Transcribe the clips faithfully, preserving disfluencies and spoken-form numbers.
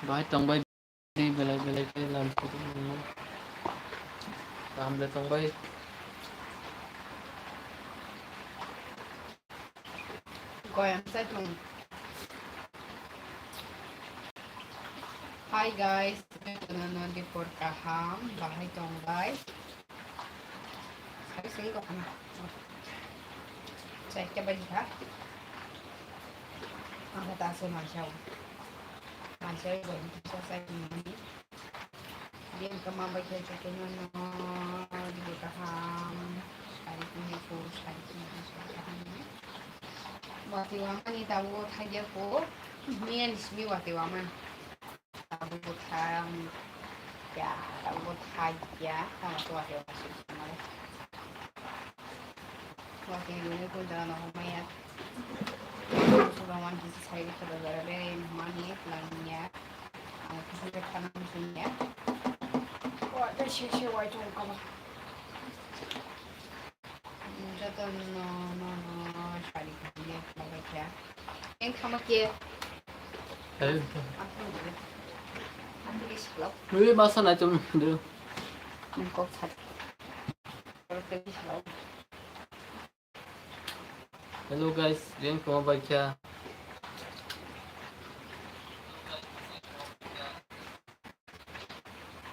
Bahai tongbai di belai belai khe lam sidi nangno. Kaham de tongbai. Goyam sai thung. Hi guys, no dipor kaham, bahai tongbai. Sabi sini kok kana. Cek ke bagi ha. Ang kata ase mansau. Mansau bagi bisa saya ini. Dia kama bagi jotono no di kaham. Sari punya ko, sari punya ko, sari punya. Wati wamani tawo thaiya ko. Mian simi wati waman. Tabuk bo thang ya, tabuk bo thang ya, tamo tuwa tuwa suk samare. Tuwa tuwa yuni kun jana no homaya. Suga wan kisi sai ko da jara bere mani lang ya. Amo kisi ke khana musun ya. Wa ta she she wai tong kaba. Joto no, no, no, sari khamle, khamle kya. Eng khama ke. Hello. Aku ni. Aku ni salo. Nui masa na chum do. Nung kok sat. Kok sat salo. Hello guys, eng khama bai kya.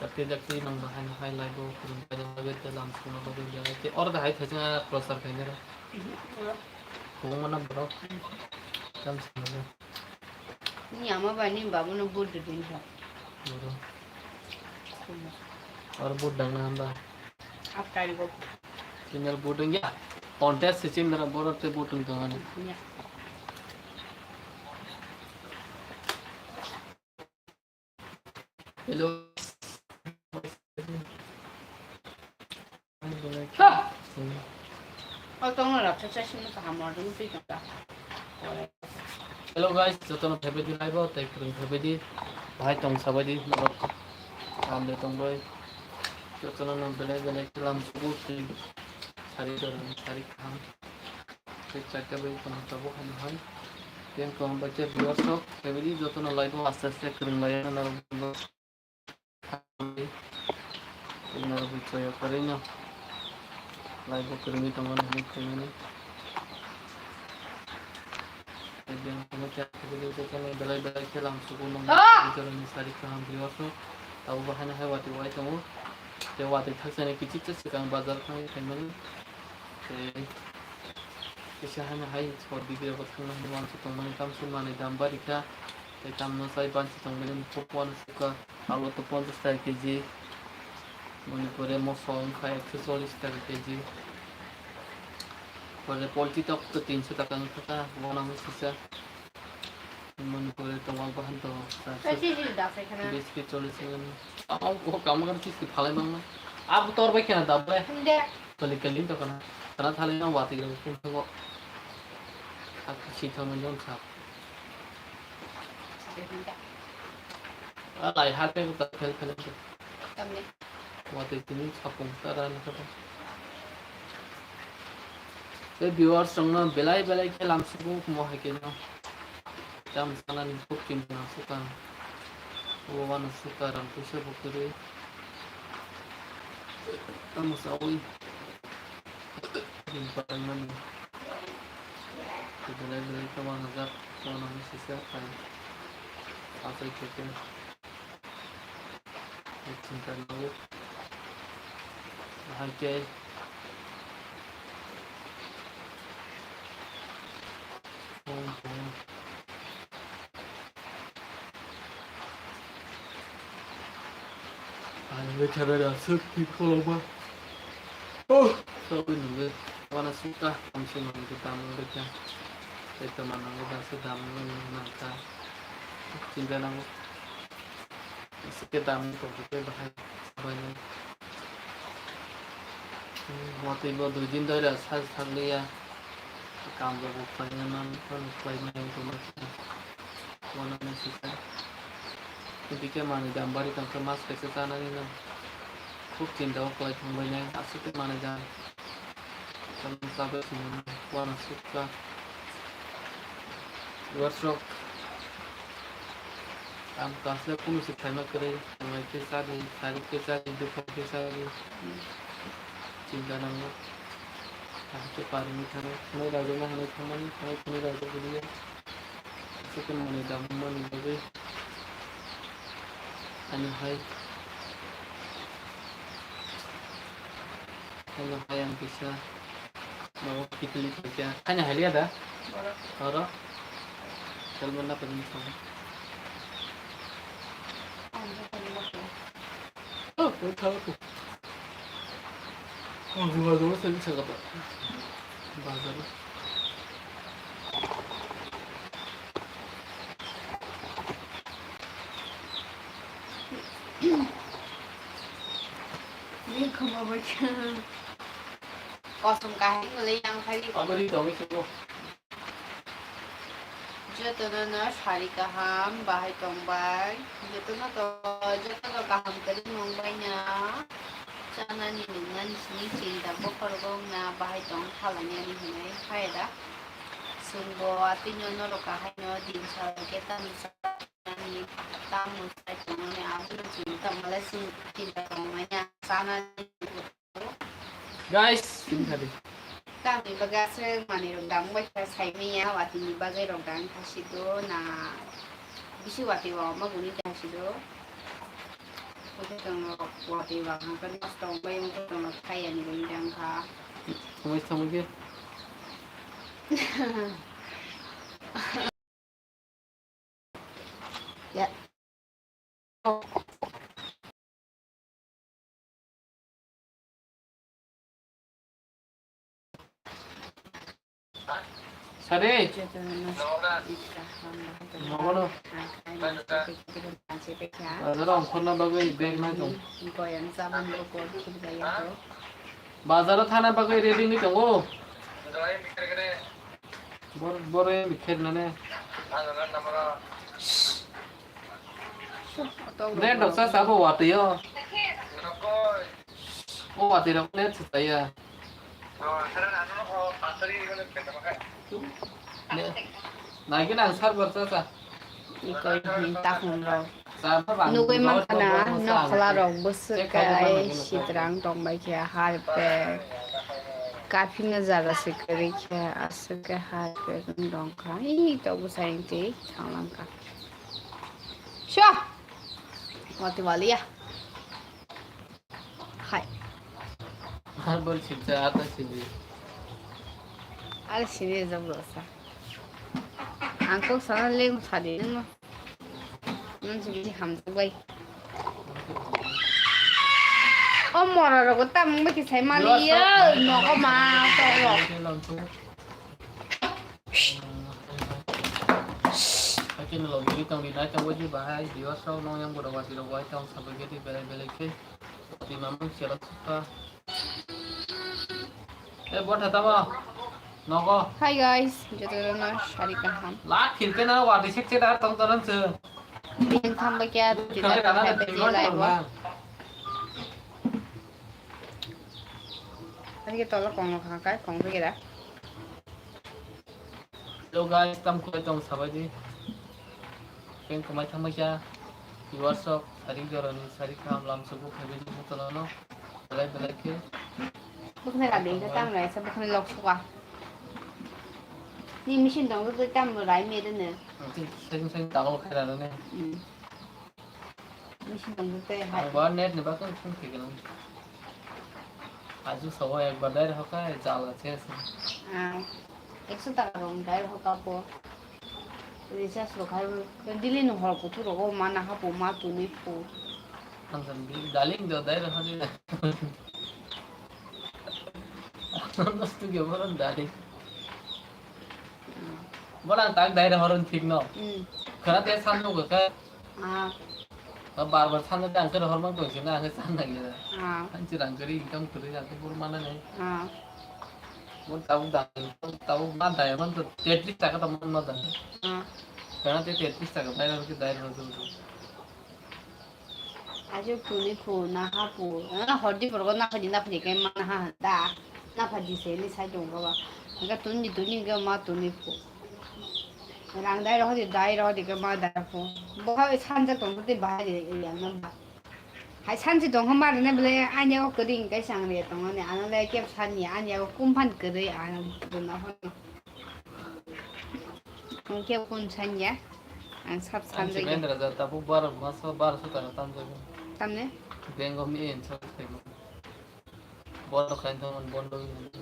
Dakti dakti nang bahai no hai live o khulum pai bagwi tei lam sungna bagwi belai khe oro da hai thaising a prochar khainai rw. Kwbangma na borok tam sungna. Ni ama bai ni babu no vote rwdi wngkha. Oro. Oro vote dangna hamba. After vote. Final vote wngya. Contest se chim dara borok tei vote wngkha mani. Ya. Hello. Ha! O tongo raksa chasing kaham wadung twi tongkha. Hello guys, jotono phaibaidi live o tei kwrwng phaibaidi bahai tong sabaidi norok kaham de tongbai. Jotono no belai belai khe lam sugo twi sari jorani sari kaham. Tei charta bai kono tabuk hai hai. Tei ang kaham bai khe viewers rok, family jotono live o aste aste kwrwng lai ano norok. Norok bai chaya kwrwino live o kwrwngwi tongo hinwi khaimani. Tei biyang tongma khe jotono belai belai khe lam sugo nang. Ah! Jotono sari kaham viewers rok. Tabuk bo haino hai watwi wai tongo. Tei watwi thaksa ni kichik cha swkang bazar thangwi khaimani. Tei kisa haino hai sor bibiro bo thangna hwnwi uansuk tongmani tamsuk manwi dam barikha. Tei tamno chai bansi tongmani buphuk uansukha. Alu to ponchash taka kg. Moni pore moso wngkha ekso chollish taka kg. Pore poultry tok to tinso taka wngkha, uanamo sisa. Moni pore to wal bahan to. Tei sisi da sai khana. Bish kg chollish taka. Abo ko kam kar sisi phalai mangna. Abo tor bai khana da bre. Hinde. Kali kali to kana. Kana thali na wati ro kun thago. Ak si thang jong kha. Alai ha pe ta fel fel. Tamni. Wati tini sapung ta dan kha. Tei viewers rokno belai belai khe lam sugo mo hai khe no. Tam sana ni khub chinta na suka. Bo wano suka ram puisa bo kwrwi. Tamo sawi. Din parang mani. Belai belai khe wano jak, wano sisa kai. Asai khe khe. Chinta nango. Bahai khe. Ang wngwi thanai aswk twi kholokma. Oh! Sogwi nungwi uanasukha, tamswi manwi khe dam wngwi kha. Tei tongma nangwi da se dam wngwi nangkha. Chinta nango. Aswk khe dam wngwi tongkha tei bahai sabainai. Watwi bo dui din dori sa thakliya. Kam rok bo khlaina man, phano khlai mani wngtongma khe. Uanama sisa. Edike manwi dam bari tongkha, mas kaisa chanani no. Khub chinta o kwlai thangbainai, aswk khe manwi dam. Tamo chabai swnamwi uanasukha. Viewers rok, Tam kasle kunu se khaima kwrwi, tongnaikhe chadi, sarikhe chadi, dukhaikhe chadi. Chinta nango. Kaham khe pariwi thangwi, hwnwi rajak no hwnwi thangmani, thangwi thangwi rajak rwliya. Aswk khe manwi dam wngmani bagwi. Ani hai. Ano hai ang kisa. Nogo kitli kisa. Kanya hai liya da? Oro. Oro. Helmet na pajin thang. Oh, kau tahu tu. Oh, gua dulu saya bisa kata. Bazar. Ni khumui bwkha. Kosom kaham wngwi yang khai. Aboni tongwi simo. Jotono no sari kaham bahai tongbai. Jotono to, jotono kaham kwrwi nungbai na. Chanani nungnani sini chinta bokhorok wngna bahai tong thalainani hinwi khaida. Chwngbo atwino norok haino din sal khe tamo chanani, tamo sai tongmani, abono chwng tongmalai chwng chinta tongmani, chanani. Guys, tini khadi. Tamni bagwi aswk manwi rok dang bai kha saimanya, watwi ni bagwi rok dang kha sido na, bisi watwi wa ma guni kha sido. Oke tong rok watwi wa kha khe nosto bai wng tong rok kha yani guni dang kha. Samai samai khe. Ya. Sare. Nogono. Bazaro ongkhorna bagwi bag nai tong. Bazaro thana bagwi ready wngwi tongo. Bor-, boro mikher nane. Net rok cha cha bo watwi o. O watwi rok net cha cha ya. Ne, nai gana ang server cha cha. Ikoi ni takhum rok. Nugwi mankha na, nokhla rok bwswk kai sitrang tongbai khe harpek. Kaphikna jaga se kwrwi khe aswk khe harpek wng tongkha. Ih, tok bwsai wngtwi thanglankha. Sho! Watwi waliya. Hai. Har bol sibsa ata sini. Are sini jabrosa. Ang kok sana leng sadi nang. Nang sini hamjak bai. O mora rogo tam bai kisai mali yo. Noko ma to ro. Hakhe ni logi tong di nai tong di bahai viewers rok nong yang bodo wati rok wai tong sabai gedi belai belai khe. Di mamang siya sukha. Eh, buat datang mo? Nogo. Hi guys, joto joto no sari kaham. Lat khilpe na wadi sik sik dar tong tong se. Bini tham ba kya? Khale kana da tingwa tong na. Ani ke tola kong no kha kai kong ke da. Hello guys, tam khulai tong sabai di. Peng khumai thangbai kha. Viewers rok sari jorani sari kham lam subu khabi di butono no. Belai belai khe. Bukhne ra ding tam rai sa bukhne lok suka. Ni machine dong tu tam rai me de ne. Sing sing dagol khaira ne. Hmm. Machine tong tei hai. Ang ba net ni bagwi phone khe gwnang. Aju sawa ekbar dai rokha jala se se. Ah, ekso taka rok dai rokha po. Recharge rok hai daily no hor kutu rogo mana hapo ma tuni po. Ang san bi daling do dai rokha di. Ang nostu ge boron daling. Bolang tak dai rokha ron thik no. Hmm. Khara te san no ga. Ah. Ba bar bar sana de ang khe rohor mang tong sina ang khe sana gila. Ah. Ang chi rang kari income kari ang khe bur mana nai. Ah. Mon tau da tau ma da man to tetris taka ta man ma da. Ah. Kana te tetris taka bai ran ke dai ran tu. Ajo kuni ku na ha pu. Ah, hordi borgo na phadi na phadi ke ma na ha da. Na phadi se ni sai dong ba. Ga tuni tuni ga ma tuni pu. Rang dai rohor di, dai rohor di, khe ma dai pho. Bo hai sanjak tong tei bahai di, yang na ba. Hai sansi tong khe ma rwna bwle, ani o kwrwi hwnkhe chang re tong ani, ano le kebo sani, ani o company kwrwi, ano rwna hwn. Ang kebo kun sanya, ang sab Ang sanjak. Sibendra ja, tabu bar maso bar so taka tanjak. Tamne? Bank of me and so. Bondo khaina thangmani bondo wngmani.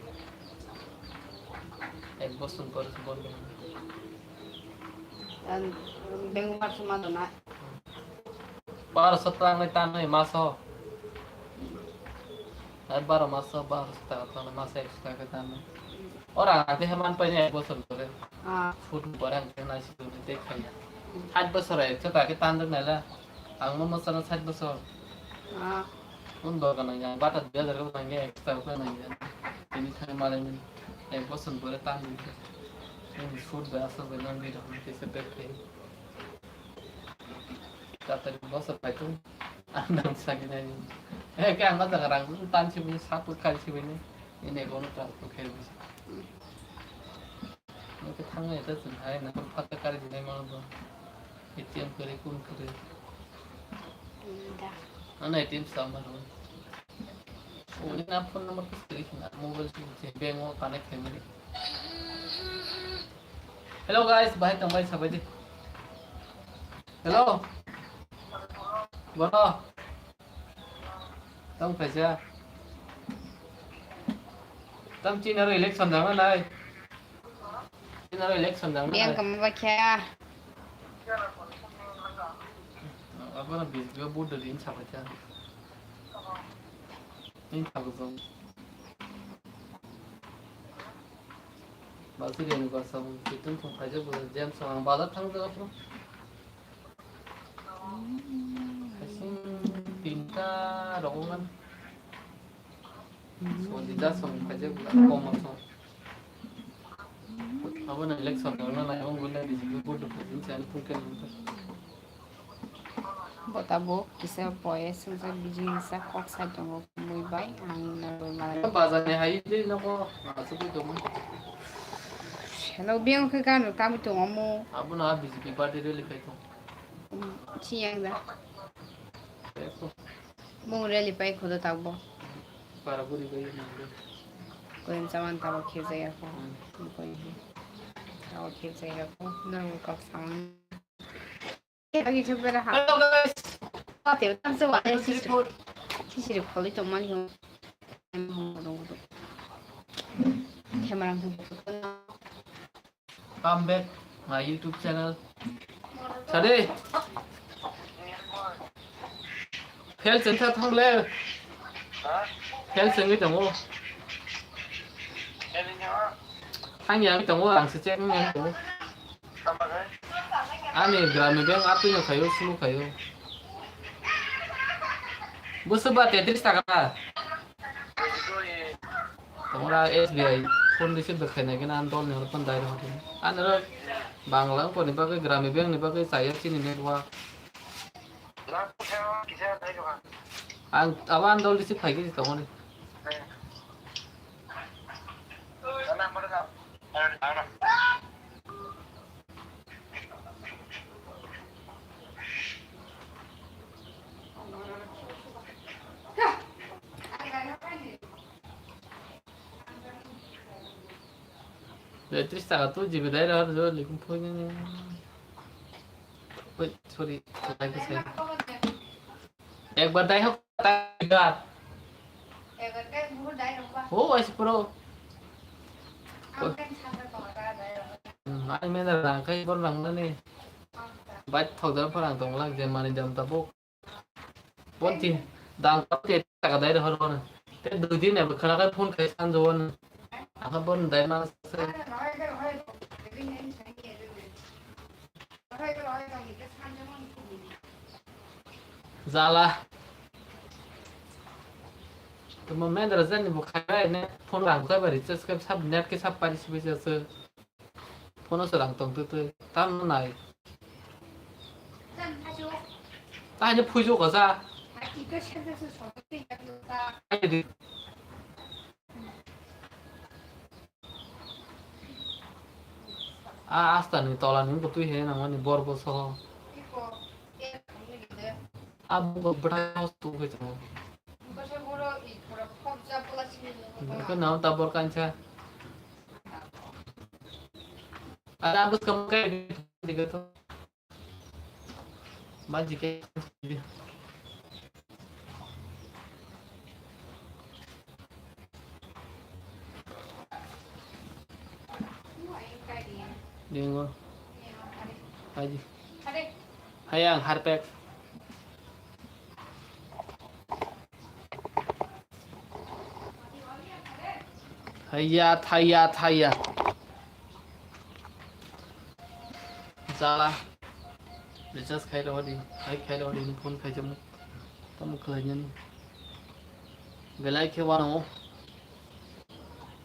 Ek bosor pore se bondo wngmani. Ang beng mar suma dona. Baro so tangnai tangnai maso. Ai baro maso baro so taka tangnai maso ek so taka tangnai. Ora ang te heman paine ek bosor pore. Ah. Food pore ang te nai sibuni te khaina. Sait bosor ek so taka tangjak naila. Ang mo mosana sait bosor. Ah. Un dogan ang yang bata dui hajar ko nangya extra ko nangya. Ini thani malai ni ek bosor pore tan din. Ini food ba asal ba nang di dong ke se pek kai. Kata di bosor pai tu. Andang sagi nai. Eh ke ang jaga rang tan si bini saput kai si bini. Ini kono transfer kai bini. Nokhe thangna ita chwng hai nang phata kari dinai mano bo. A T M kwrwi kun kwrwi. Da. Ano A T M sa mano. Uni na phone number ko kwrwi khna mobile si si bank o connect khaimani. Hello guys, bahai tongbai sabai di. Hello. Bono. Tong kaisa. Tam chini aro election jangna nai. Chini aro election jangna Biang nai. Kama bakya. Abana bisgo buddha din sabacha. Din sabacha. Basi renu kasam, situng thong kaisa buddha jam sang bazar thang jaga pro. Kaising tinta rokongan. Sodi da song kaje koma song. Abo na election na na abo guna di jibu bodo pujin chan pungke nang. Bo tabuk kisa boye sungsa bijing sa kok sai tongo mui bai ang na bai malai. Bazar ni hai di no ko asuk di dong. Hello, biang khe kan kami tongo mo. Abo na B J P party rally kai tong. Chiyang da. Beko. Bung rally pai khodo takbo. Para guri bai nang. Koin saman tabo khejai ako. Hmm. Koin he. Tabo khejai ako. Nang kok saman. Agi chupera ha. Hello guys. Ate tam se wa. Sisiri kholi to mali ho. Camera. Come back my YouTube channel. Sade. Fail chengkha thongle. Fail chengwi tongo. Thangya wngwi tongo, ang se check wngya wngwi tongo. Ani Grami Bank atwi no khayo, sulu khayo. Bwswk ba tetris taka. Tongra S B I phone receive da khaina gina an dol ni horo phone dai rok. An ro Bangla ko ni bagwi Grami Bank ni bagwi chaya chini network. Ang abo an dol receive khai gini tongoni. Tris taka tu G B dai rw, rw, likum phone ni. Wait, sorry, dai ko sai. Ekbar dai hok, dai gar. Oh, I see, pro. Hmm, ani mena rang kai bor rang nani. Bai thok jar parang tong lak je mani jam tabuk. Bonti dang kap te taka dai hor hor. Te dui din ebe khana kai phone khai san jo won. Aha bon dai ma se. Jala. Tamo mendra jani bo khai ne phone rang kai bari chas kai sab net ke sab pari sibi chas. Phone o se rang tong twi twi. Tam no nai. Tam hajo. Ta hajo phuijo kasa. Ati to sebe se so twi ka ta. Ai di. A asta ni tola ni wngkha twi hai nangmani bor bo soho. A bo bwthai hosto wngkha chwng. Wngkha na ta bor kansa. Ada bwskang kai dikha to. Majike. Dingo. Haji. Hayang harpek. Haiya, thaiya, thaiya. Jala. Recharge khai rw di. Khai, khai rw di. Phone khai jamo. Tamo khlai nani. Belai khe wano.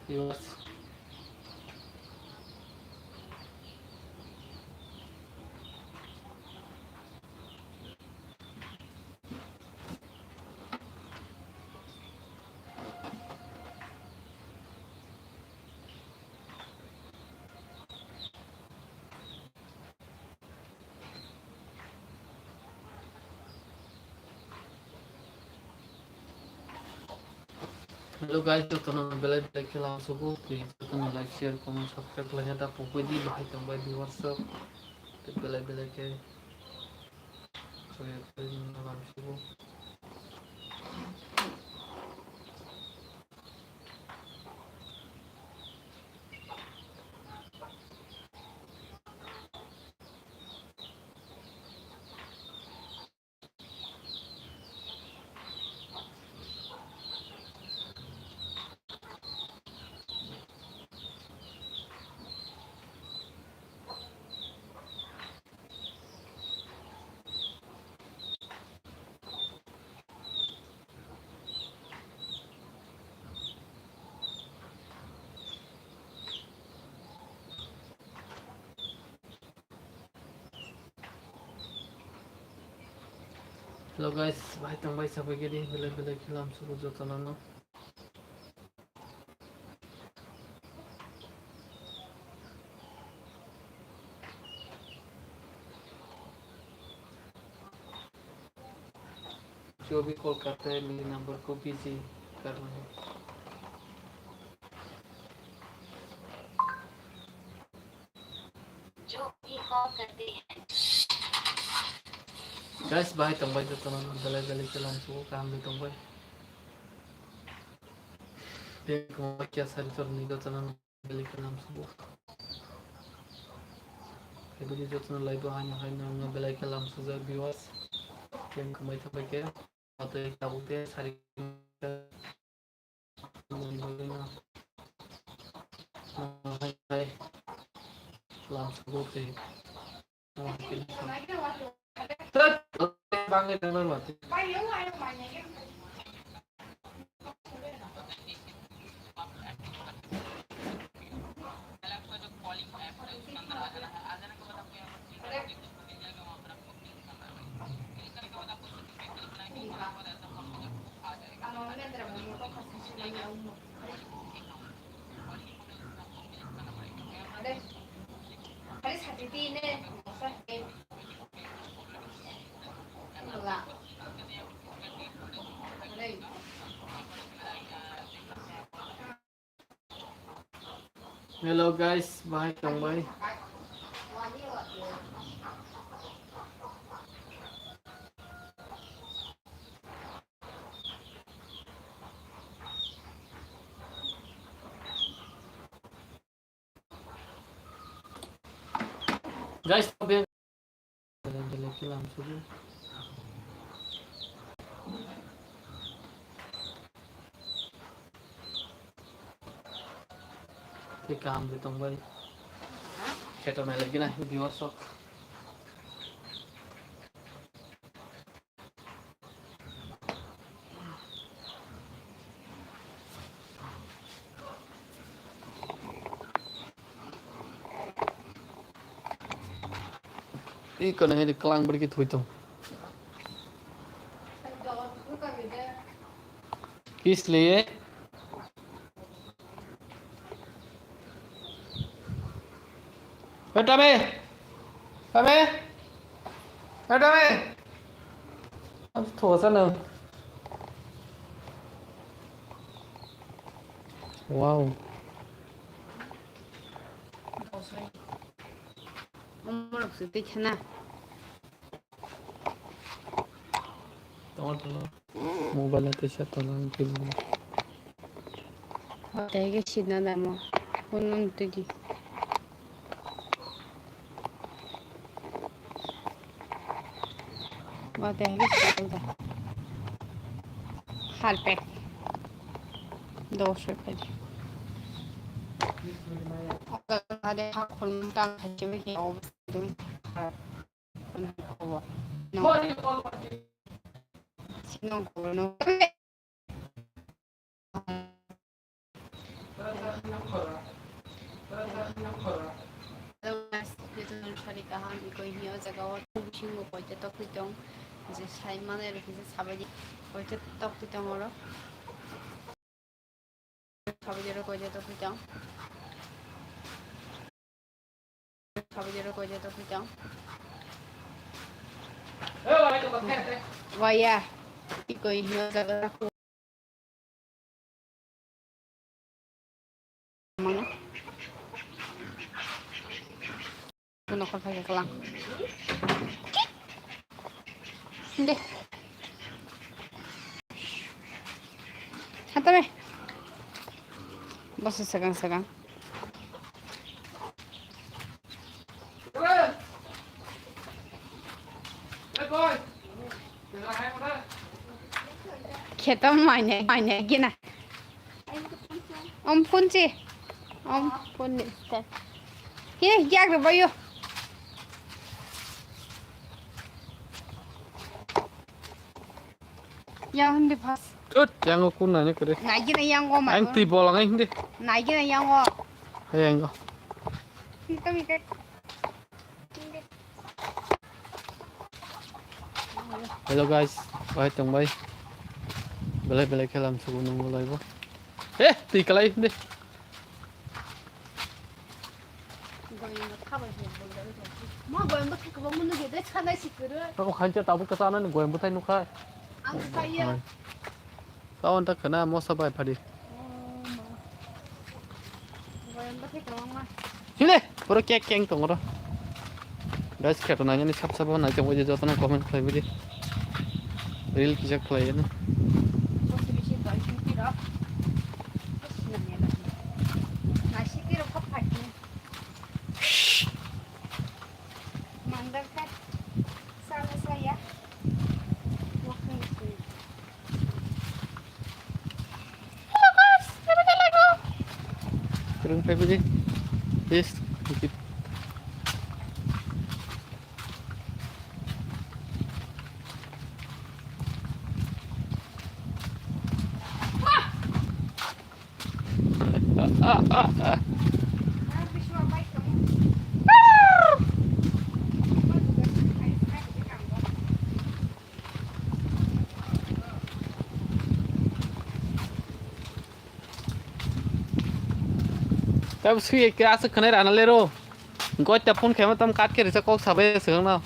Viewers. Hello guys, jotono belai belai khe lamsogo, please jotono like, share, comment, subscribe khlai khe ta pokoi di, bahai tongbai viewers rok. Tei belai belai khe share khlai lamsogo. Hello guys, bahai tongbai sabai gedi, belai belai khe lamsogo jotono no. जो भी कॉल करता है मेरे नंबर को बिजी कर रहे हैं। जो भी कॉल करते हैं। Guys, bahai tongbai jotono belai belai khe lamsogo, kaham bai tongbai. Tei khe kya sari chorni jotono. Belai khe lamsogo. Video jotono laibo haino haino wngno belai khe lamsojak viewers. Tei wngkha mai tongbai khe. Watwi tabuk de sari. Lamsogo tei. Hello guys, bahai tongbai. Guys, belai belai khe lamsogo. Tei kaham de tongbai. Kheto nai lagi na, viewers rok. Ih, kono hini klang beri ki thui tong. Kis liye? Hey, Tommy! Tommy! Hey, Tommy! Ang thosa no. Wow. Omorok se tei khana. Mobile ate sa tola ang kilo. Hote ke sina damo. Unun tigi. Hote ke sina da. Harpe. Dos rupiah. Oga hade hakun tang hachibi ki obdum. Hello guys, jotono sari kaham, ikoi hini o jaga o bisingo koita tokti tong, je sai mane rokhe je sabai di, koita tokti tong oro. Sabujero koide to pitang. Sabujero koide to pitang. Waya. Ikoi hino jaga. Mana? Nokol phai khe klang. De. Hata be. Bos segang segang. Kheto maine, maine gina. Om phone chi. Om phone ni start. He, yak re bayo. Yang hindi pas. Tut, yang aku nanya kere. Nai gina yang go mai. Ang ti bolang hindi. Nai gina yang go. Yang go. Kita mikir. Hello guys, bai tong bai. Belai belai khe lam sugu nung bolai bo. Eh, twi kalai de. Ma goyang bo thik bo munu ge de chanai sikuru. Tamo khancha tabuk ka chanai goyang bo thai nukha. Ang saya. Tao ta khana mosa bai phadi. Hile, puro kek keng tongo ro. Guys, kheto nainani sab sabo nai tongo je jotono comment khlai bidi. Reel kisa khlai no. Mandar khat. Sana saya. Walking street. Hello guys, kami dah lagu. Turun family. Yes, dikit. Tab sui ke asa khanai rana lero. Goj ta phone khema tam kat ke risa kok sabai se na.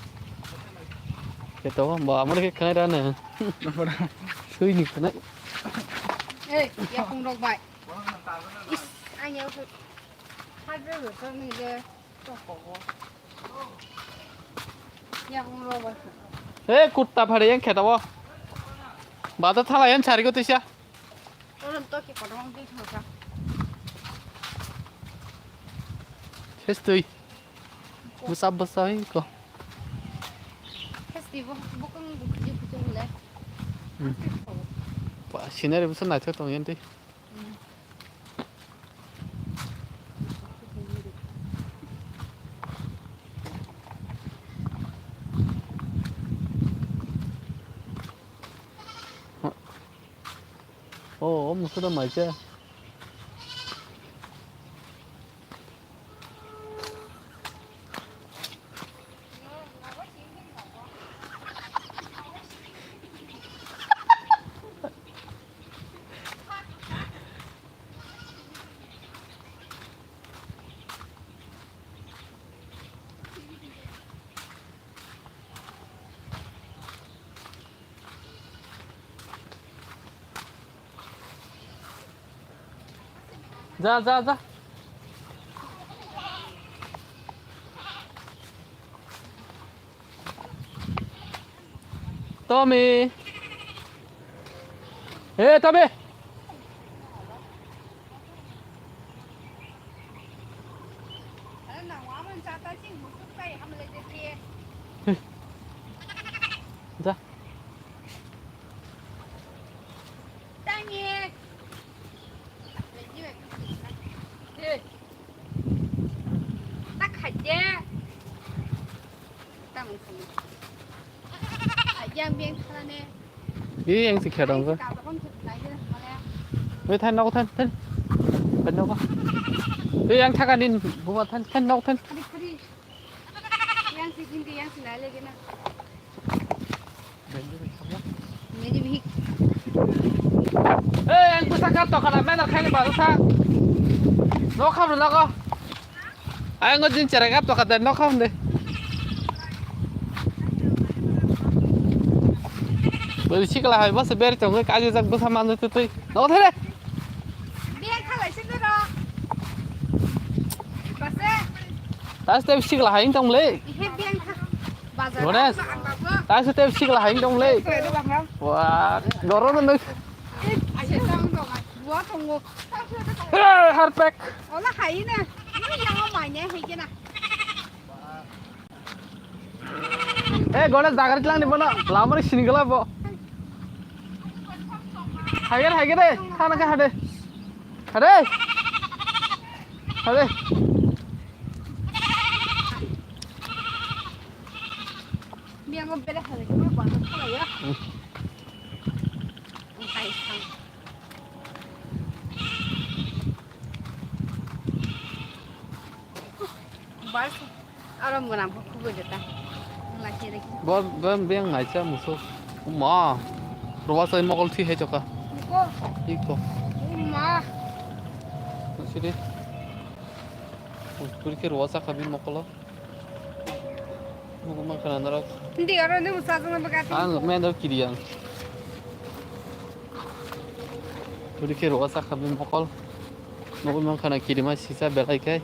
Ke to ba amar ke khanai rana. Sui ni khanai. Ei, ya phone rok bai. Is, anya. Hadro ro to ni je. He kutta phari yang kheta bo. Bada thala yang chari ko tisa. Ses tui. Busa busa ko. Scenery busa naithok tong yang tui. Oh, oh, musuda maisa. Ja, ja, ja. Tommy. Hey, Tommy. Ja. Ih, yang si kherang ba. Ih, than nok, than, than. Than nok. Ih, yang thaga nin buma, than, than nok, than. Yang si hindi, yang si nai lagi na. Medi bihik. Eh, yang kusa kap to kana, menar khaini baru sa. Nok kham rwna ko. Ayang o jin cherai kap to kata nok kham de. Beri sikla hai bas beri tong kaju jak basa mandu tu tui. Nok thare. Biar khalai sini ro. Bas. Tas te sikla hai tong le. Ihe biar kha. Bazar. Gones. Tas te sikla hai tong le. Wah, goro no. Harpek. Ola hai na. Ini yang mau mainnya hai kena. Eh, Gones, dagari tlang ni bono. Lamari sini gela bo. Haiger, haiger de. Thana ka hade. Hade. Hade. Biang bele hade. Ko ba ko ya. Hmm. Ang kai sang. Bas, aram gwnang kho khubui de ta. Wng lai khe de. Bo, bo beng naisa muso. Ma, rowa sai mokol thi hai choka. Ko. Iko. Ma. Sidi. Puri khe rowa sakha bi mokolo. Nugwi mankha na norok. Hindi oro nung sajwk na bagati. Ang mendo kiri ang. Puri khe rowa sakha bi mokol. Nugwi mankha na kirima sisa belai khe.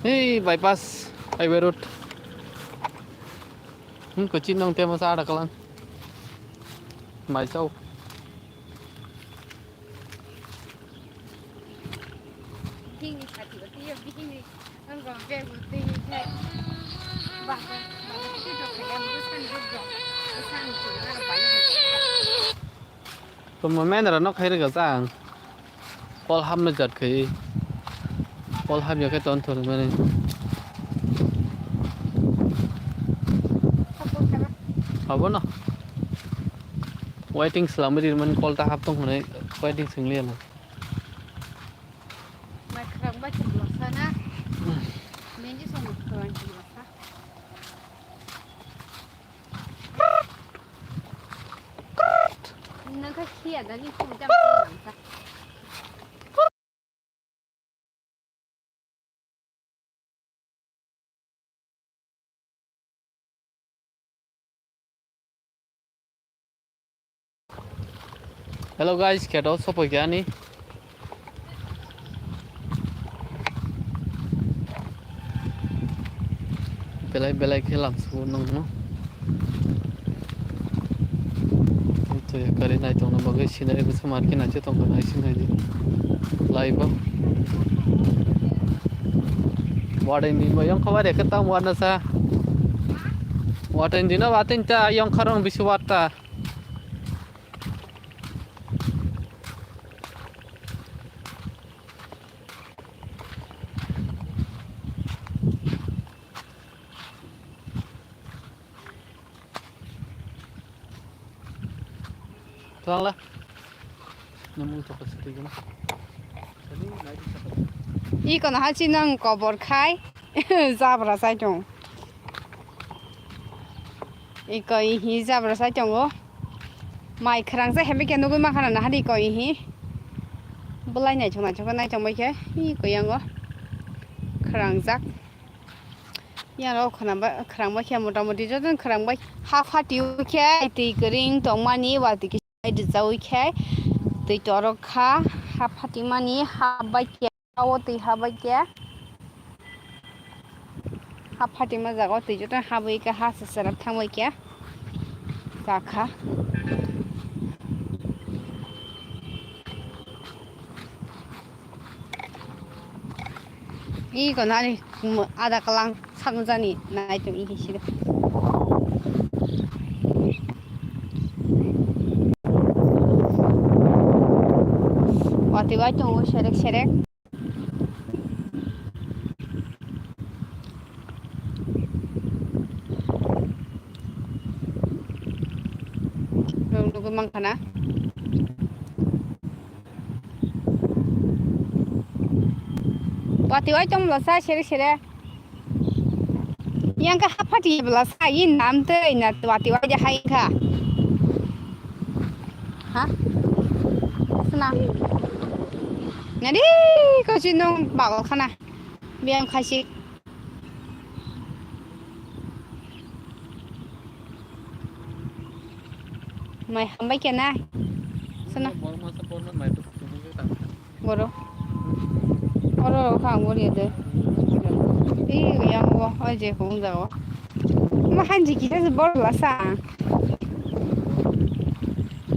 Hey, bypass highway road. Hmm, kochi nong tema sa ada kalan. Mai chau. Bihikni sati o twi o bihikni ang rok bag o twi khe basa basa twi rok khe ang bwsani rok rok bwsani twi rok bai. Tongma mena rok nok hai rega jang. Kol hamna jat khai. Kol hamya khe ton thon mani. Abo no. Waiting slamri man kol ta hap tong hwnwi waiting singli ano. Mai khwrang bai chwng lasa na. Nini song khwrang chwng lasa. Nang kha khiya da ni khum jam khum sa. Hello guys, kheto sopoi khe ani. Belai belai khe lamsugo nongno. Twi kari naitongna bagwi scenery bwsa market naising tongkha naising naidi. Laibo. Wadaini bo yongkha bai rekhe tamo wanasa. Wadaini no watini ta yongkha rong bisi wata. Twlang la. Namung chokha sitwi gana. Iko no hachi nang kobor khai. Jabra sai tong. Iko ihi jabra sai tongo. Mai khwrang se hembe khe nugwi mankha na nahari iko ihi. Bwlai naithok naithok khe naithok bai khe. Iko yango. Khwrangjak. Yaro khwnamba, khwrangba khe motamoti jotono khwrangba. Ha phatio khe twi kwrwng tongmani watwi kisa rijaui khe twi torok kha. ha phatimani ha bai khe, o twi ha bai khe. Ha phatima jaga o twi joto habwi khe ha se sera thangbai khe. Kakha. Iko nani ada kalang sangjani nai tong ihi sida. Wati wai tongo serek serek. Nugwi mankha na. Wati wai tong bwlasa sere sere. Yang ka haphati bwlasa i nam tei na wati wai de hai kha. Ha? Sna. Nadi ko si nung bagol khana. Biang khasi. Mai hambai kena. Sana. Boro. Oro ro kha angor yede. Ei yang bo oi je hung jago. Ma hanji kita se bor la sa.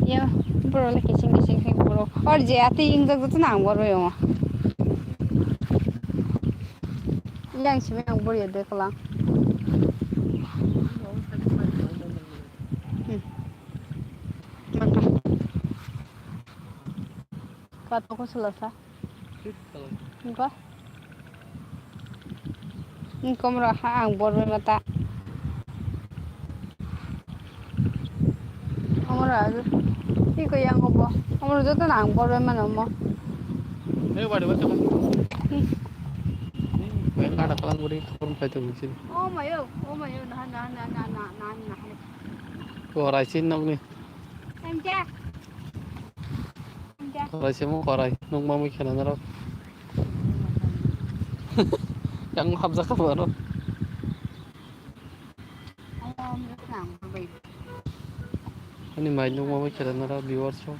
Ya, boro le kiching kiching khe boro. Or je ati ing jago tu nang boro yo. Yang simi ang bor yede kala. Hmm. Mata. Kato ko sulasa. Engko. Engko mora ha ang bor bai mata. Amora aju. Iko yang obo. Amora joto na ang bor bai mano mo. Ayo bari bari. Bai kada kalang buri khapur phai to mungkin. Oh mayo, oh mayo, na na na na na na na. Korai sin nokni. Em ja. Korai se mo korai, nukma mui khela narok. Yang hapjak kha bo aro. Ani mai nukma mui khela narok viewers rok.